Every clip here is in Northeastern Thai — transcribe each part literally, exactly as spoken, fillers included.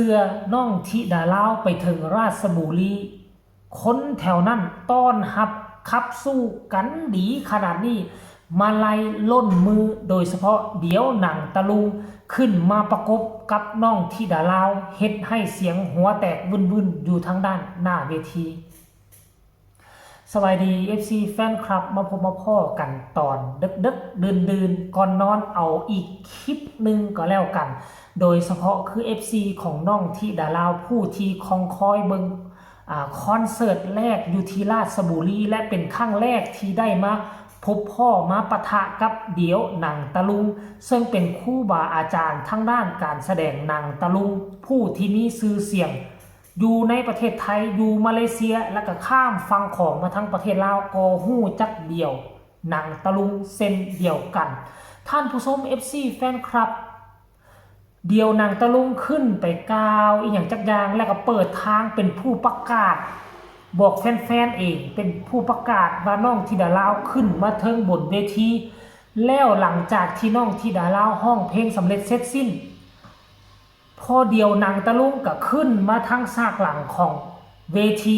อน้องธิดาลาวไปถึงราชบุรี คนแถวนั้นต้อนรับขับสู้กันดีขนาดนี้ มาลัยล้นมือ โดยเฉพาะเดี่ยวหนังตะลุงขึ้นมาประกบกับน้องธิดาลาว เฮ็ดให้เสียงหัวแตกวุ่นๆ อยู่ทางด้านหน้าเวที สวัสดี เอฟซี แฟนคลับ มาพบมาพ้อกันตอนดึกๆ ดื่นๆ ก่อนนอน เอาอีกคลิปหนึ่งก็แล้วกัน โดยเฉพาะคือ เอฟซี ของน้องธิดาลาว ผู้ที่คอยคอยเบิ่ง อ่า คอนเสิร์ตแรกอยู่ที่ราชบุรี และเป็นครั้งแรกที่ได้มาพบพ้อมาปะทะกับเดี่ยวหนังตะลุง ซึ่งเป็นครูบาอาจารย์ทางด้านการแสดงหนังตะลุง ผู้ที่มีชื่อเสียง อยู่ในประเทศไทย อยู่มาเลเซีย และก็ข้ามฝั่งของมาทั้งประเทศลาว ก็ฮู้จักเดี่ยวหนังตะลุงเช่นเดียวกัน ท่านผู้ชม เอฟซี แฟนคลับ เดี่ยวหนังตะลุงขึ้นไปกล่าวอีหยังจักอย่าง แล้วก็เปิดทางเป็นผู้ประกาศ บอกแฟนๆ เอง เป็นผู้ประกาศว่าน้องธิดาลาวขึ้นมาเทิงบนเวที แล้วหลังจากที่น้องธิดาลาวฮ้องเพลงสำเร็จเสร็จสิ้น พอเดี่ยวหนังตะลุงก็ขึ้นมาทางฉากหลังของเวที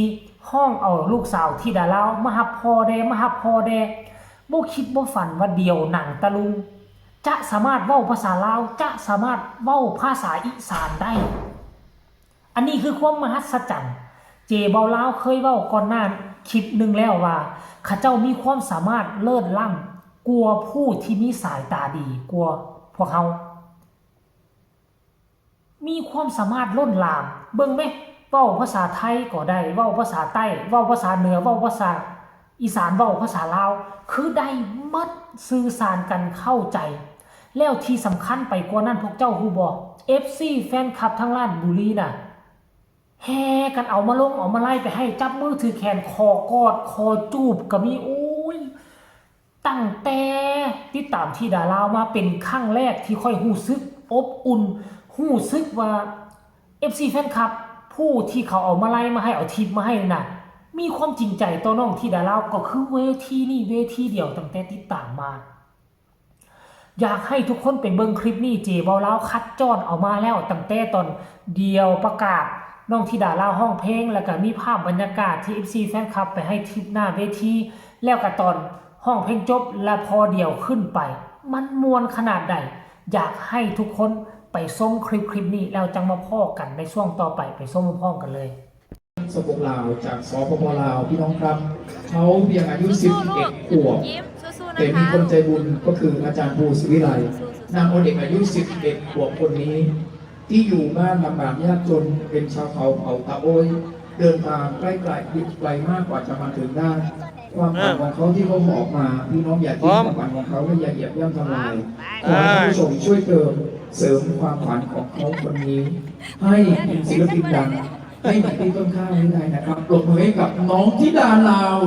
ฮ้องเอาลูกสาวธิดาลาว มาฮับพ้อแด่ มาฮับพ้อแด่ บ่คิดบ่ฝันว่าเดี่ยวหนังตะลุง จะสามารถเว้าภาษาลาว จะสามารถเว้าภาษาอีสานได้ อันนี้คือความมหัศจรรย์ เจเบาลาวเคยเว้าก่อนหน้าคลิปหนึ่งแล้วว่า เขาเจ้ามีความสามารถเลิศล้ำกว่าผู้ที่มีสายตาดีกว่าพวกเฮา มีความสามารถล้นหลาม เบิ่งแหม เว้าภาษาไทยก็ได้ เว้าภาษาใต้ เว้าภาษาเหนือ เว้าภาษาอีสาน เว้าภาษาลาว คือได้หมด สื่อสารกันเข้าใจ แล้วที่สำคัญไปกว่านั้น พวกเจ้าฮู้บ่ เอฟซี แฟนคลับทางราชบุรีน่ะ แห่กันเอามาลง เอามาลัยไปให้ จับมือถือแขน ขอกอด ขอจูบก็มี โอ้ย ตั้งแต่ติดตามธิดาลาวมา เป็นครั้งแรกที่ข้อยรู้สึกอบอุ่น รู้สึกว่า เอฟซี แฟนคลับ ผู้ที่เขาเอามาลัยมาให้ เอาทิปมาให้น่ะ มีความจริงใจต่อน้องธิดาลาว ก็คือเวทีนี้เวทีเดียวตั้งแต่ติดตามมา อยากให้ทุกคนไปเบิ่งคลิปนี้ เจเบาลาวคัดจ้อนเอามาแล้ว ตั้งแต่ตอนเดี่ยวประกาศ น้องธิดาลาวฮ้องเพลง แล้วก็มีภาพบรรยากาศที่ เอฟซี แฟนคลับไปให้ทิปหน้าเวที แล้วก็ตอนฮ้องเพลงจบ และพอเดี่ยวขึ้นไป มันม่วนขนาดใด อยากให้ทุกคนไปชมคลิปคลิปนี้ แล้วจังมาพ้อกันในช่วงต่อไป ไปชมพร้อมๆ กันเลย สปปลาว จาก สปปลาว พี่น้องครับ เขาเพียงอายุ สิบเอ็ด ขวบ แต่มีคนใจบุญก็คืออาจารย์ภูศิวิไล นางเอาเด็กอายุ สิบเอ็ด ขวบคนนี้ ที่อยู่บ้านลำบากยากจน เป็นชาวเขาเผ่าตาโอ้ย เดินทางใกล้ไกลไกลมากกว่าจะมาถึงได้ ความฝันของเขาที่เขาหอบมา พี่น้องอย่าทิ้งความฝันของเขา และอย่าเหยียบย่ำทำลาย ขอให้ท่านผู้ชมช่วยเติมเสริมความฝันของเขาคนนี้ ให้เป็นศิลปินดัง ให้เหมือนพี่ต้นข้าวให้ได้นะครับ ปรบมือให้กับน้องธิดาลาว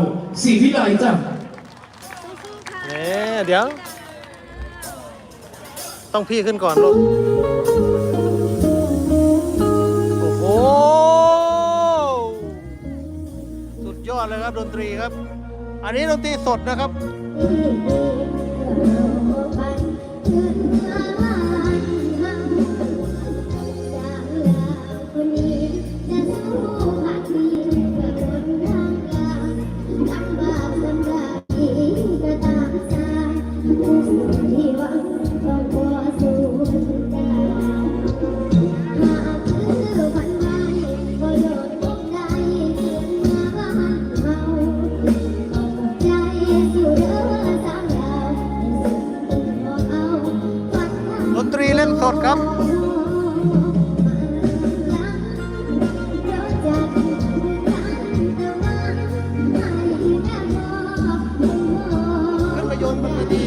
ศรีวิไลจ้ะ เอ๊ะเดี๋ยว ต้องพี่ขึ้นก่อนลูก โอ้โห สุดยอดเลยครับดนตรีครับ อันนี้ดนตรีสดนะครับ ดนตรีเล่นสดครับ ขึ้นไปโยนบนเวที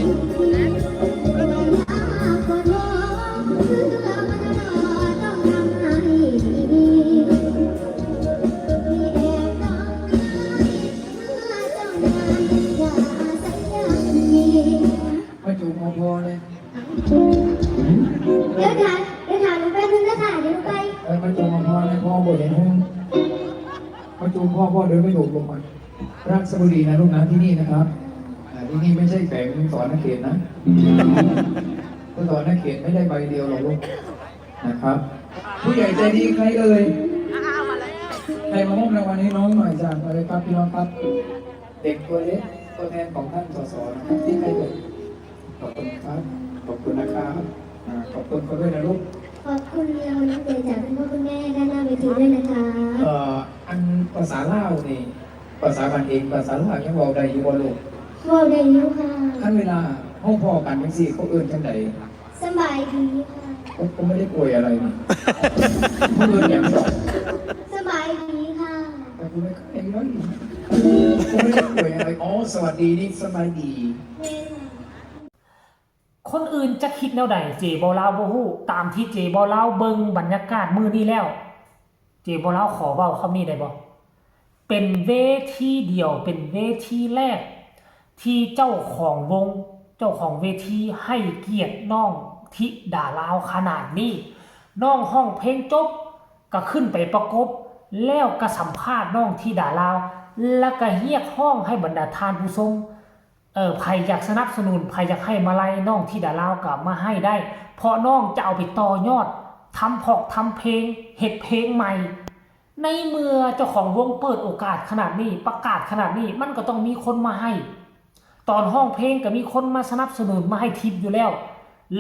มาจูบพอๆเลย เดี๋ยวถามเดี๋ยวถามหนูแป๊บนึงนะคะเดี๋ยวหนูไป เออมาจูบพอๆเลยพ่อบ่เห็นห้องมาจูบพ่อพ่อเดินไม่ถูกลงมาราชบุรีนะลูกนะที่นี่นะครับอ่าที่นี่ไม่ใช่แขวงสวรรณเขตนะสวรรณเขตไม่ได้ใบเดียวหรอกลูกนะครับ เ ผู้ใหญ่ใจดีใครเอ่ย ใครมามอบรางวัลให้น้องหน่อยจ้ะ มาเลยครับพี่น้องครับ เด็กตัวเล็กตัวแทนของท่านสสนะครับ ที่ใครเอ่ย ขอบคุณครับ ขอบคุณนะครับ อ่า ขอบคุณเขาด้วยนะลูก ขอบคุณเราน้ำใจจากคุณพ่อคุณแม่ด้านหน้าเวทีด้วยนะคะ เอ่อ อันภาษาลาวนี่ ภาษาบ้านเอง ภาษาลาวยังเว้าได้อยู่บ่ลูก เว้าได้อยู่ค่ะ คันเวลาเฮาพ้อกันจังซี่ เขาเอิ้นจังใด สบายดีค่ะ ก็ก็ไม่ได้ป่วยอะไรนี่ เขาเอิ้นหยังดอก สบายดีค่ะ แต่กูไม่เข้าใจเลยกูไม่ได้ป่วยอะไร อ๋อ สวัสดีนี่สบายดี แม่ค่ะ คนอื่นจะคิดแนวใด เจบ่าวลาวบ่ฮู้ ตามที่เจบ่าวลาวเบิ่งบรรยากาศมื้อนี้แล้ว เจบ่าวลาวขอเว้าคำนี้ได้บ่ เป็นเวทีเดียว เป็นเวทีแรก ที่เจ้าของวง เจ้าของเวทีให้เกียรติน้องธิดาลาวขนาดนี้ น้องฮ้องเพลงจบ ก็ขึ้นไปประกบ แล้วก็สัมภาษณ์น้องธิดาลาว แล้วก็เรียกร้องให้บรรดาท่านผู้ชม เออ ไผอยากสนับสนุน ไผอยากให้มาลัยน้องธิดาลาวก็มาให้ได้ เพราะน้องจะเอาไปต่อยอด ทำพอกทำเพลง เฮ็ดเพลงใหม่ ในเมื่อเจ้าของวงเปิดโอกาสขนาดนี้ ประกาศขนาดนี้ มันก็ต้องมีคนมาให้ ตอนฮ้องเพลงก็มีคนมาสนับสนุน มาให้ทิปอยู่แล้ว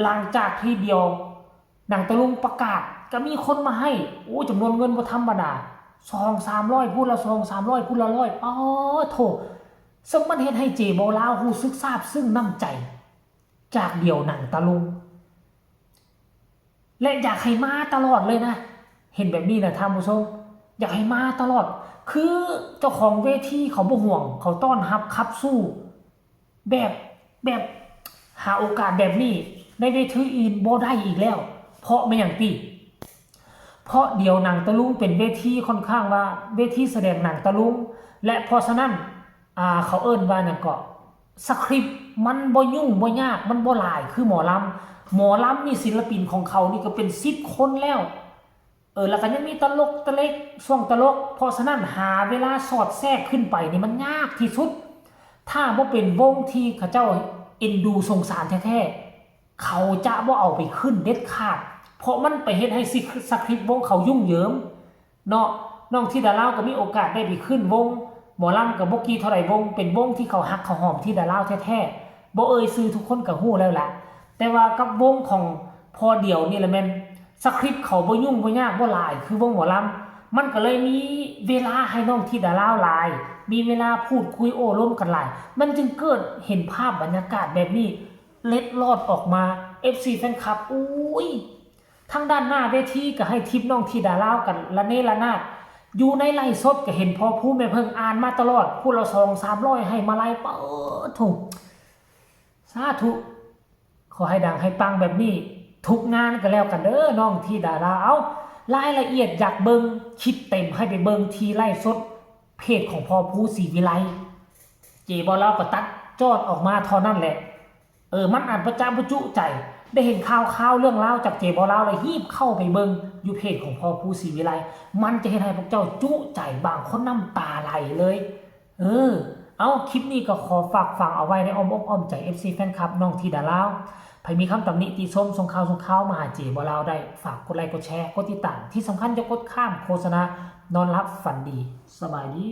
หลังจากที่เดี่ยว หนังตะลุงประกาศ ก็มีคนมาให้ โอ้ จำนวนเงินบ่ธรรมดา สองสามร้อย ผู้ละสองสามร้อย ผู้ละร้อย ป๊าดโถ ซึ่งมันเฮ็ดให้เจบ่าวลาวรู้สึกซาบซึ้งน้ำใจ จากเดี่ยวหนังตะลุง และอยากให้มาตลอดเลยนะ เห็นแบบนี้นะท่านผู้ชม อยากให้มาตลอด คือเจ้าของเวทีเขาบ่ห่วง เขาต้อนรับขับสู้ แบบ แบบหาโอกาสแบบนี้ ในเวทีอื่นบ่ได้อีกแล้ว เพราะแม่นหยังติ เพราะเดี่ยวหนังตะลุงเป็นเวทีค่อนข้างว่า เวทีแสดงหนังตะลุง และเพราะฉะนั้น อ่า เขาเอิ้นว่าหยังเกาะ สคริปต์มันบ่ยุ่งบ่ยาก มันบ่หลายคือหมอลำ หมอลำนี่ศิลปินของเขานี่ก็เป็นสิบคนแล้ว เออ แล้วก็ยังมีตลกตะเล็ก ช่วงตลก เพราะฉะนั้นหาเวลาสอดแทรกขึ้นไปนี่มันยากที่สุด ถ้าบ่เป็นวงที่เขาเจ้าเอ็นดูสงสารแท้ๆ เขาจะบ่เอาไปขึ้นเด็ดขาด เพราะมันไปเฮ็ดให้สคริปต์วงเขายุ่งเหยิง เนาะ น้องธิดาลาวก็มีโอกาสได้ไปขึ้นวง หมอลำก็บ่กี่เท่าใดวง เป็นวงที่เขาฮักเขาหอมธิดาลาวแท้ๆ บ่เอ่ยชื่อทุกคนก็ฮู้แล้วล่ะ แต่ว่ากับวงของพ่อเดี่ยวนี่แหละแม่น สคริปต์เขาบ่ยุ่งบ่ยากบ่หลายคือวงหมอลำ มันก็เลยมีเวลาให้น้องธิดาลาวหลาย มีเวลาพูดคุยโอ้ลมกันหลาย มันจึงเกิดเห็นภาพบรรยากาศแบบนี้เล็ดลอดออกมา เอฟซี แฟนคลับ อุ้ย ทั้งด้านหน้าเวทีก็ให้ทิปน้องธิดาลาวกันระเนระนาด อยู่ในไลฟ์สดก็เห็นพ่อผู้แม่เพิ่งอ่านมาตลอด ผู้ละสองสามร้อยให้มาลัย เปิดถูก สาธุ ขอให้ดังให้ปังแบบนี้ ทุกงานก็แล้วกันเด้อน้องธิดาลาว เอา รายละเอียดอยากเบิ่งคลิปเต็มให้ไปเบิ่งที่ไลฟ์สดเพจของพ่อผู้ศรีวิไล เจบ่าวลาวก็ตัดจอดออกมาเท่านั้นแหละ เออ มันอาจจะบ่จุใจ ได้เห็นข่าวข่าวเรื่องราวจากเจบ่าวลาวเลยรีบเข้าไปเบิ่งอยู่เพจของพ่อผู้ศรีวิไล มันจะเฮ็ดให้พวกเจ้าจุใจ บางคนน้ำตาไหลเลย เออ เอา คลิปนี้ก็ขอฝากฝังเอาไว้ในอ้อมอกอ้อมใจ เอฟซี แฟนคลับน้องธิดาลาว ใผมีคำตำหนิติชมส่งข่าวส่งข่าวมาหาเจบ่าวลาวได้ ฝากกดไลค์กดแชร์กดติดตาม ที่สำคัญอย่ากดข้ามโฆษณา นอนหลับฝันดี สบายดี